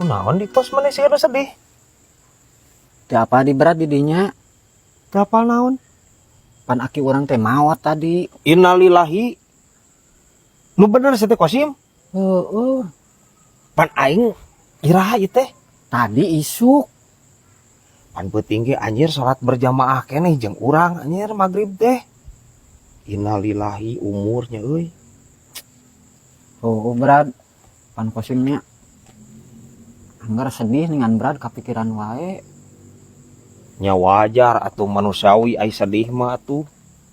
Kunaon di pos maneh sih sedih? Teu apa di, Brad, di dinya. Teu apal naon? Pan aki urang teh maot tadi. Innalillahi. Nu bener sih teh, Kosim? Heeh. Pan aing iraha ieu teh? Tadi isuk. Pan peuting ge anjir salat berjamaah keneh jeung urang anjir maghrib teh. Innalillahi, umurnya euy. Oh, Brad. Pan Kosimnya anggar sedih dengan, Brad, kepikiran wae. Nya wajar atuh, manusiawi ai sedih mah atuh.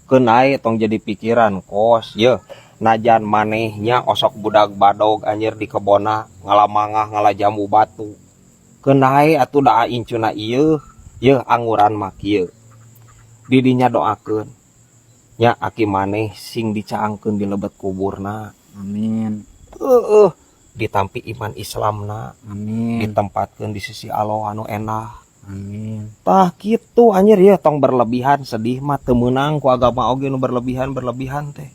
Keun ae, tong jadi pikiran, Kos, ye. Najan manehnya osok budak badog anjir di kebona ngala mangah, ngala jambu batu. Keun ae atuh, da incuna ieu ye angguran mah kieu. Didinya doakeun nya aki maneh sing dicaangkeun di lebet kuburna. Amin. Heeh, ditampi iman Islamna. Amin. Ditempatkeun di sisi Allah anu enak. Amin. Tah kitu anjir ya, tong berlebihan sedih mah, teu meunang ku agama oge nu berlebihan berlebihan teh.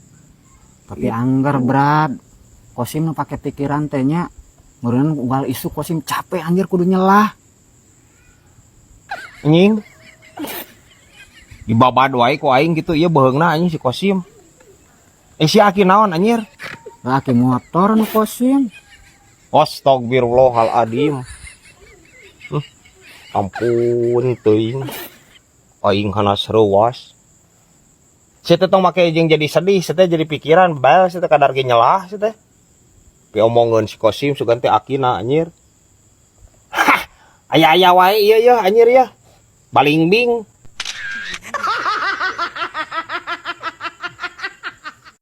Tapi anggar, Brad. Kosim nu pake pikiran teh nya. Meureun unggal isuk Kosim capek anjir kudu nyelah. Anjing. Dibabad wae ku aing gitu ieu beuheungna anjing si Kosim. Eh, si aki naon anjir? Laki motor nu Kosim. Astagfirullahaladzim. Ampun teuing. Aing hanas reuwas. Sia teh tong make jeung jadi sedih, sia teh jadi pikiran, bae sia teh kadar ge nyelah sia teh. Piomongeun si Kosim sugan teh akina anjir. Hah, aya-aya wae ieu ya anjir ya. Balingbing.